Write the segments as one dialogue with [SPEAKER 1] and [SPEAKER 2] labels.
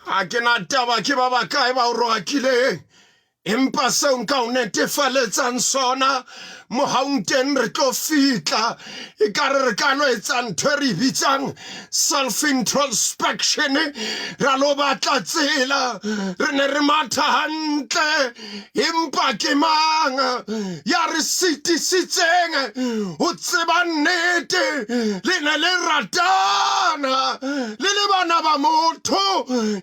[SPEAKER 1] Ha ke na taba ke ba bakae ba o rohakileng, empa seo nka o netefaletsang sona, mohaung teng re tlo fihla. Ekare re ka lo etsa ntho e re e bitsang self introspection, ra lo batla tsela. Re ne re matha hantle, empa ke mang ya re sitisitseng ho tseba nnete? Le ne le ratana le le bana ba motho,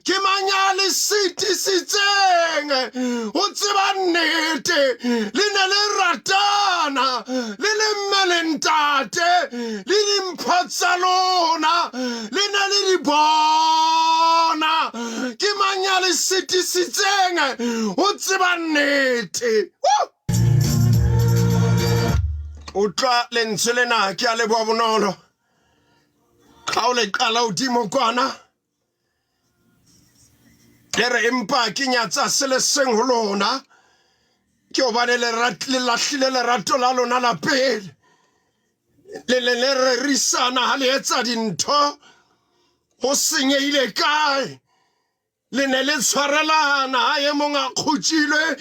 [SPEAKER 1] ke mang ya le sitisitseng ho tseba nnete? Le ne le ratana le le mme le ntate, le dimpho tsa lona le ne le di bona, ke mang ya le sitisitseng ho tseba nnete? Utlwa lentswe lena, ke a leboha bonolo ga o le qala hodimo kwana, le re empa ke nyatsa se le seng ho lona, ke hobane le lahlile lerato la lona la pele. Le ne le rerisana ha le etsa dintho, ho senyehile kae? Le ne le tshwarelana ha e mong a kgutšilwe,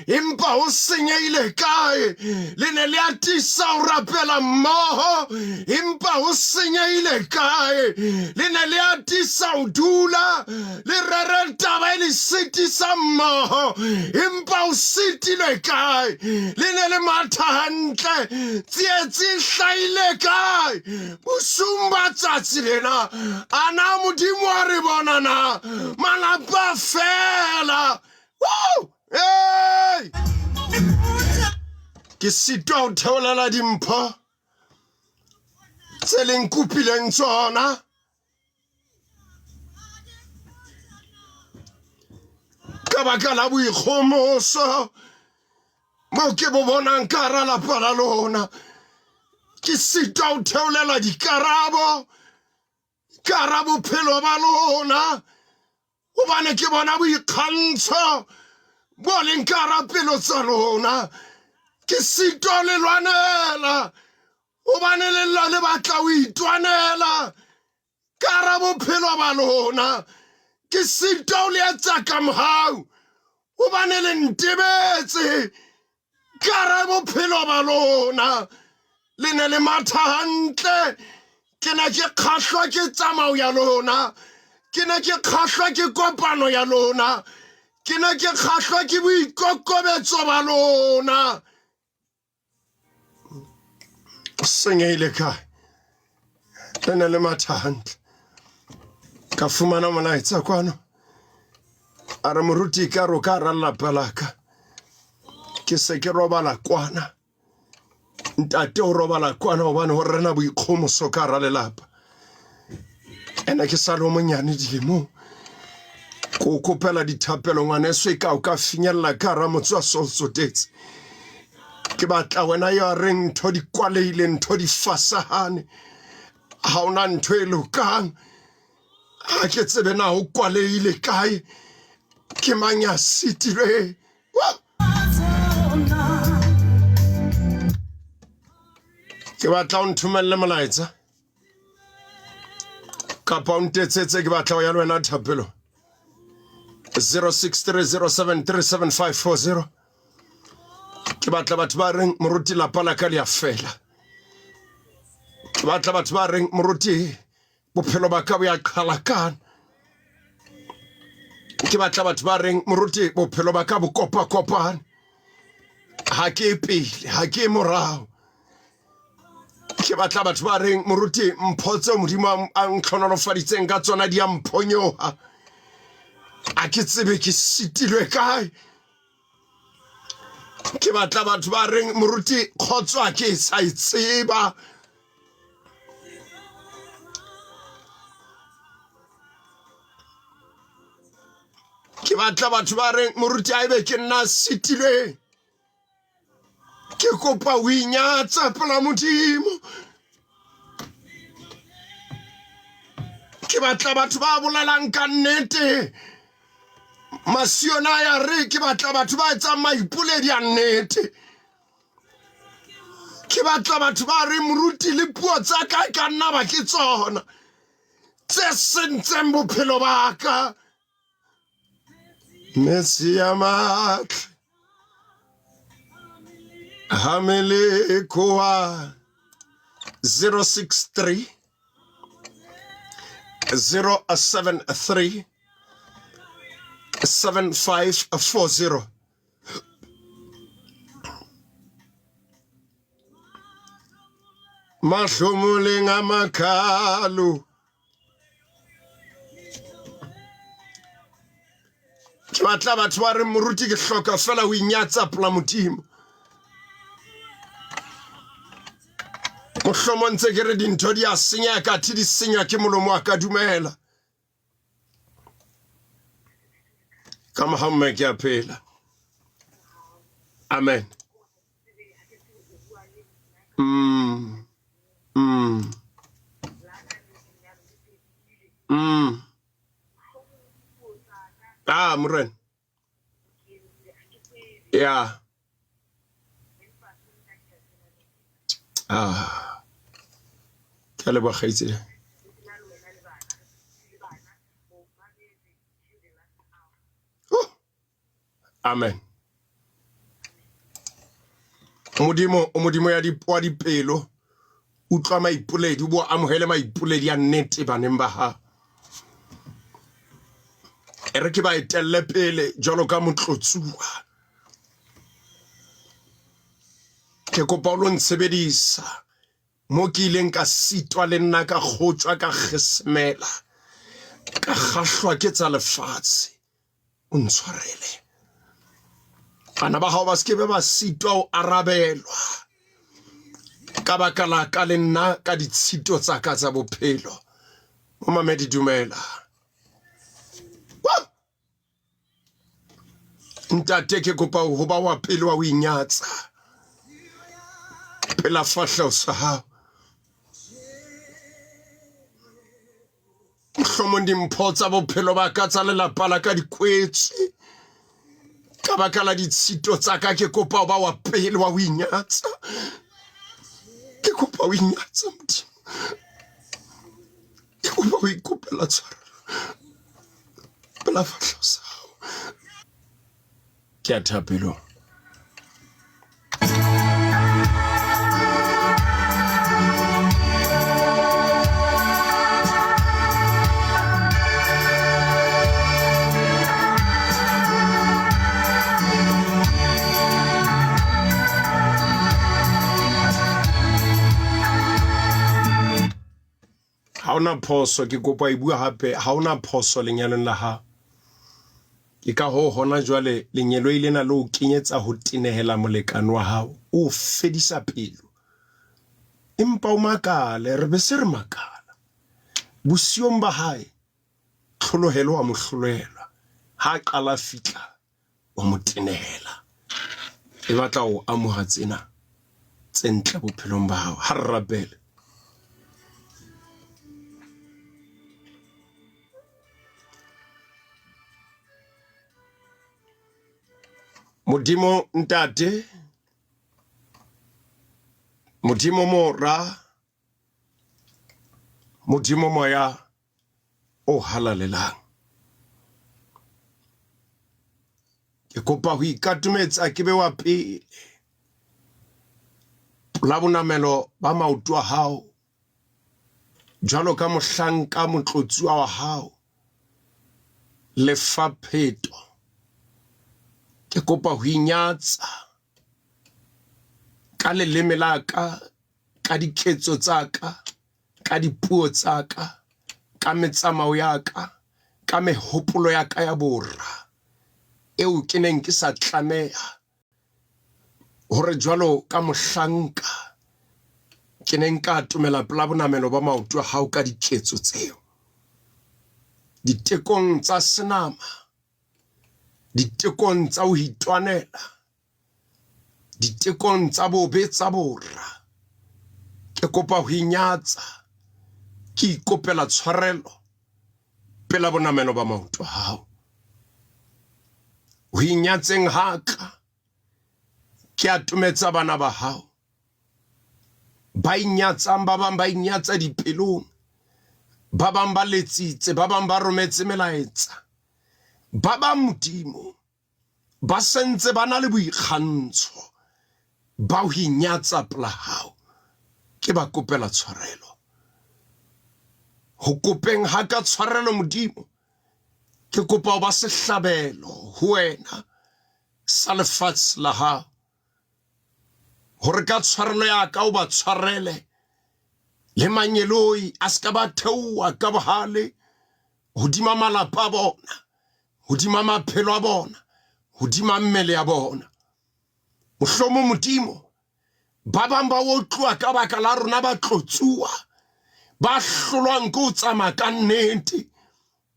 [SPEAKER 1] empa ho senyehile kae? Le ne le atisa ho rapela mmoho, empa ho senyehile kae? Le ne le atisa ho dula le rere taba e le sitisa mmoho, empa o sitilwe kae? Le ne le matha hantle, tsietsi e hlahile kae? Bosung ba tsatsi lena, a na Modimo a re bona na? Malapa fela. Woo! Hey! Ke sitwa ho theolela dimpho tse le nkopileng tsona. Ka baka la boikgomoso mo ke bo bonang ka hara lapa la lona, ke sitwa ho theolela dikarabo ka hara bophelo ba lona, hobane ke bona boikgantsho bo leng ka hara pelo tsa lona. Ke sitwa ho le lwanela, hobane le lla le batla ho itwanela ka hara bophelo ba lona. Ke sitwa ho le etsa ka mohau, hobane le ntebetse ka hara bophelo ba lona. Le ne le matha hantle, ke ne ke kgahlwa ke tsamao ya lona, ke ne ke kgahlwa ke kopano ya lona, ke ne ke kgahlwa ke boikokobetso ba lona. Senyehile kae? Le ne le matha hantle. Ka fumana molaetsa kwano, a re moruti ka ro ka hara lelapa la ka, ke se ke robala kwana, ntate o robala kwana, hobane ho rena boikgomoso ka hara lelapa. Ene ke sa le o monyane dilemong, ko kopela dithapelo ngwaneso, e ka o ka finyella ka hara motse wa Solsotetse. Ke batla wena ya reng ntho di kwalehile, ntho di fasahane, ha ona ntho e lokang, ha ke tsebe na ho kwalehile kae, ke mang ya sitilweng? Ke batla o nthomelle molaetsa kapa o ntetsetse, ke batla ho ya le wena thapelo. 0630737540. Ke batla batho ba reng moruti lapa la ka le a fela. Ke batla batho ba reng moruti bophelo ba ka bo ya qhalakana. Ke batla batho ba reng moruti bophelo ba ka bo kopakopane, ha ke pele ha ke morao. Ke batla batho ba reng moruti mpho tseo Modimo a ntlhonolofaditseng ka tsona di a mphonyoha, a ke tsebe ke sitilwe kae. Ke batla batho ba reng moruti kgotso a ke sa e tseba. Ke batla batho ba reng moruti a ebe ke nna sitilweng, ke kopa ho inyatsa pela Modimo. Ke batla batho ba bolelang ka nnete, masiona ya re ke batla batho ba etsang maipoledi a nnete. Ke batla batho ba reng moruti le puo tsa ka e ka nna ba ke tsona tse sentseng bophelo ba ka. Metsi a matle ha melekoa 063 073 7540. Mahlomoleng a makalo. Ke batla batho ba reng moruti ke hloka fela ho inyatsa pola Modimo. Mohlomong ntse ke re dintho di a senyeha kathe di senywa ke molomo wa ka dumela. Ka mohamme ke a phela. Amen. Mm. Mm. Mm. Ah, morena. Ya. Ah. Ke a leboha kgaitsedi. Oh. Amen. Modimo, o Modimo ya di wa dipelo. Utlwa maipoledi, o bo amohele maipoledi a nnete baneng ba hao. E re ke ba etelle pele jwalo ka motlotsuwa. Ke kopa o lo ntshebedisa mo ke ileng ka sitwa le nna ka kgotjwa ka kgesemela ka kgahlwa ke tsa lefatshe. O ntshwarele. Bana ba hao ba se ke be ba sitwa ho arabelwa ka baka la ka le nna ka ditshito tsa ka tsa bophelo. Momamedi dumela. Ntate ke kopa ho ba wa pele wa ho inyatsa pela fahleho sa hao. Mohlomong dimpho tsa bophelo ba ka tsa lelapa la ka di kwetswe ka baka la ditshito tsa ka. Ke kopa ho ba wa pele wa ho inyatsa. Ke kopa ho inyatsa Modimo. Ke kopa ho ikopela tshwarelo pela fahleho sa hao. Ke a thapelong. Ha ona phoso, ke kopa e bua hape, ha ona phoso lenyalong la hao. Ke ka hoo hona jwale lengeloi lena le o kenyetsa ho tenehela molekane wa hao, o fedisa pelo. Empa o makale, re be se re makala. Bosiong ba hae, tlholohelo wa mo hlolohelwa. Ha a qala fitla, wa mo tenehela. E batla ho amoha tsena tse ntle bophelong ba hao. Ha re rapele. Modimo Ntate, Modimo Mora, Modimo Moya o Halalelang. Ke kopa ho ikatometsa ke be wa pele la bonamelo ba maoto a hao jwalo ka mohlanka motlotsuwa wa hao lefa pheto. Ke kopa ho inyatsa ka leleme la ka, ka diketso tsa ka, ka dipuo tsa ka, ka metsamao ya ka, ka mehopolo ya ka ya bora eo ke neng ke sa tlameha hore jwalo ka mohlanka ke ne nka atomela pela bonamelo ba maoto a hao ka diketso tseo. Ditekong tsa senama, ditekong tsa ho itwanela, ditekong tsa bobe tsa bora, ke kopa ho inyatsa, ke ikopela tshwarelo pela bonamelo ba maoto a hao. Ho inyatseng ha ka, ke atometsa bana ba hao ba inyatsang, ba bang ba inyatsa dipelong, ba bang ba letsitse, ba bang ba rometse melaetsa. Ba bang Modimo ba sentse ba na le boikgantsho ba ho inyatsa pela hao. Ke ba kopela tshwarelo. Ho kopeng ha ka tshwarelo Modimo, ke kopa ho ba sehlabelo ho wena sa lefatshe la hao. Hore ka tshwarelo ya ka o ba tshwarele le mangeloi a se ka ba theoha ka bohale hodima malapa a bona, hodima maphelo a bona, hodima mmele ya bona. Mohlomong Modimo, ba bang ba otluwa ka baka la rona ba tlotsuwa, ba hlolwang ke ho tsamaya ka nnete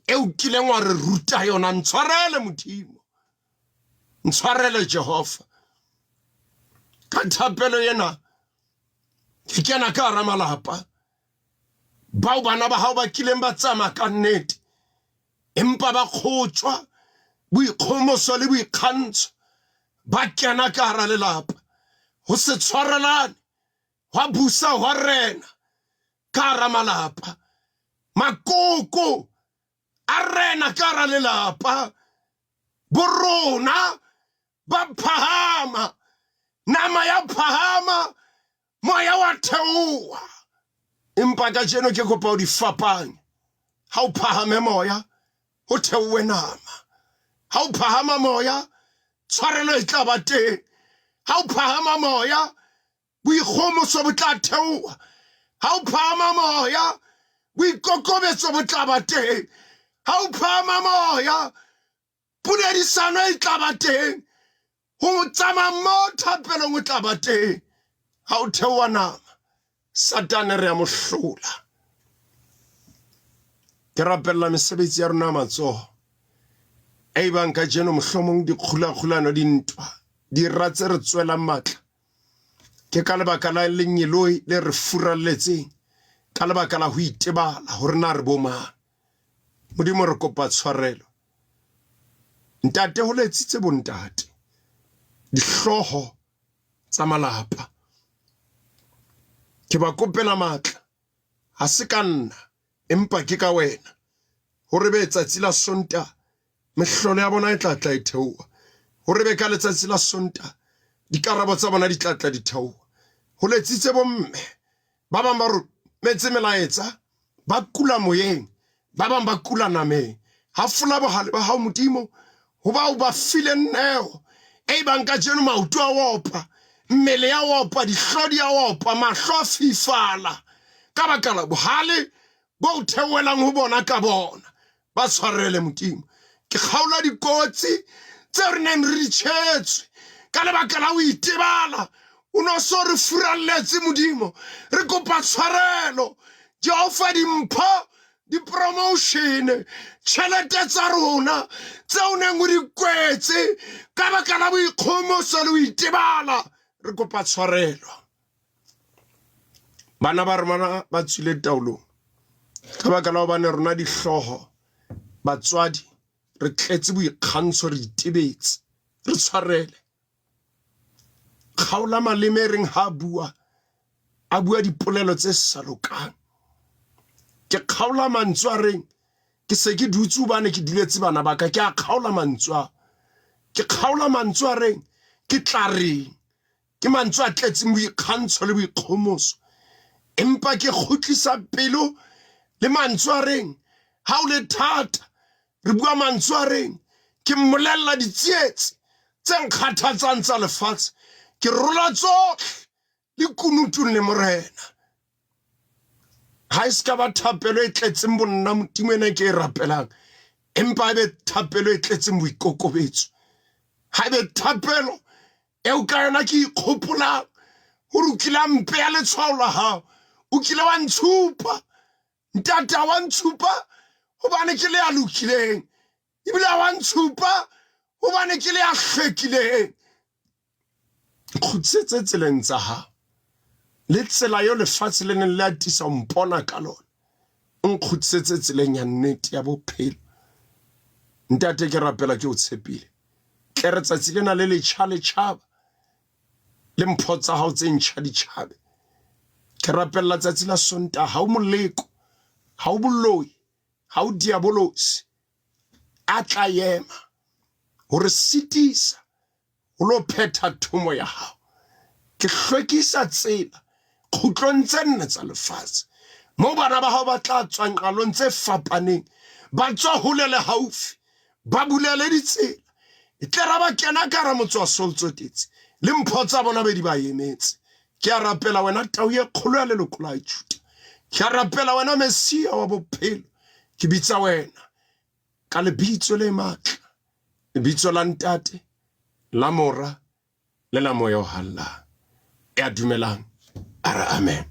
[SPEAKER 1] e o kileng wa re ruta yona. Ntshwarele Modimo, ntshwarele Jehova. Ka thapelo ena ke kena ka hara malapa bao bana ba hao ba kileng ba tsamaya ka nnete empa ba kgotjwa boikgomoso le boikgantsho ba kena ka hara lelapa ho se tshwarelane hwa busa hwa rena ka hara malapa makoko a rena ka hara lelapa borona ba phahama nama ya phahama moya wa theoha empa kajeno ke kopa o di fapanye ha o phahame moya ho theowe nama ha o phahama moya tshwarelo e tla ba teng ha o phahama moya boikgomoso bo tla theoha ha o phahama moya boikokobetso bo tla ba teng ha o phahama moya Poledisano e tla ba teng, ho tsamaya mo thapelong o tla ba teng. Ha o theoha nama, Satane re a mo hlola. Ke rapella mesebetsi ya rona ya matsoho e bang kajeno mohlomong dikgulakgulano, dintwa, dira tse re tswelang matla ke ka lebaka la lengeloi le re furalletseng, ka lebaka la ho itebala hore na re bomang. Modimo re kopa tshwarelo. Ntate ho letsitse bontate, dihlooho tsa malapa. Ke ba kopela matla, ha se ka nna empa ke ka wena. Hore be tsatsi la Sontaha mehlolo ya bona e tla tla e theoha. Hore be ka letsatsi la Sontaha dikarabo tsa bona di tla tla di theoha. Ho letsitse bomme ba bang ba rometse melaetsa ba kula moyeng, ba bang ba kula nameng. Hafola bohale ba hao Modimo ho bao ba fileng neo e bang kajeno maoto a opa, mmele ya opa, dihlodi ya opa, mahlo a fifala ka baka la bohale bo theohelang ho bona ka bona. Ba tshwarele Modimo. Ke kgaola dikotsi tseo re neng re di tjhetswe ka lebaka la ho itebala. O no so re furalletse Modimo. Re kopa tshwarelo. Jehova dimpho, di-promotion, tjhelete tsa rona tseo neng o di kwetse ka baka la boikgomoso le ho itebala. Re kopa tshwarelo. Bana ba rona ba tswile taolong ka baka la hobane rona dihlooho batswadi re tletse boikgantsho re itebetse re tshwarele kgaola maleme e reng ha a bua a bua dipolelo tse sa lokang ke kgaola mantswe a reng ke se ke dutse hobane ke duletse bana ba ka ke a kgaola mantswe a ke kgaola mantswe a reng ke tla reng Ke mantswe a tletseng boikgantsho le boikgomoso. Empa ke kgutlisa pelo le mantswe a reng ha o le thata, re bua mantswe a reng ke mmolella ditsietsi tse nkgathatsang tsa lefatshe, ke rola tsohle le kunutung le Morena. Ha e se ka ba thapelo e tletseng bonna Modimo ena ke e rapelang, empa e be thapelo e tletseng boikokobetso. Ha e be thapelo eo ka yona ke ikgopolang gore o kile a mpeya letshwao la gago, o kile wa ntshupa ntate, a wa ntshupa gobane ke le ya lokileng, ebile a wa ntshupa gobane ke le ya hlwekileng. Nkgutlisetse tseleng tsa gago le tsela eo lefatshe le neng le atisa ho mpona ka lona, o nkgutlisetse tseleng ya nnete ya bophelo. Ntate, ke rapela ke o tshepile. Tle re tsatsi lena le letjha le tjhaba, le mpho tsa hao tse ntjha di tjhabe. Ke rapella tsatsi la Sontaha, ha o moleko, ha o boloi, ha o diabolosi. a tla ema ho re sitisa ho lo phetha thomo ya hao. Ke hlwekisa tsela kgutlong tse nne tsa lefatshe moo bana ba hao ba tla tswa nqalong tse fapaneng, ba tswa hole le haufi, ba bulele ditsela. E tle ra ba kena ka hara motse wa Soltsotetse le mpho tsa bona be di ba emetse. Ke a rapela wena tau ye kgolo ya leloko la Juda. Ke a rapela wena Mesia wa bophelo. Ke bitsa wena ka lebitso le matla, lebitso la Ntate, la Mora le la Moya o Hallang. Ya dumelang a re amen.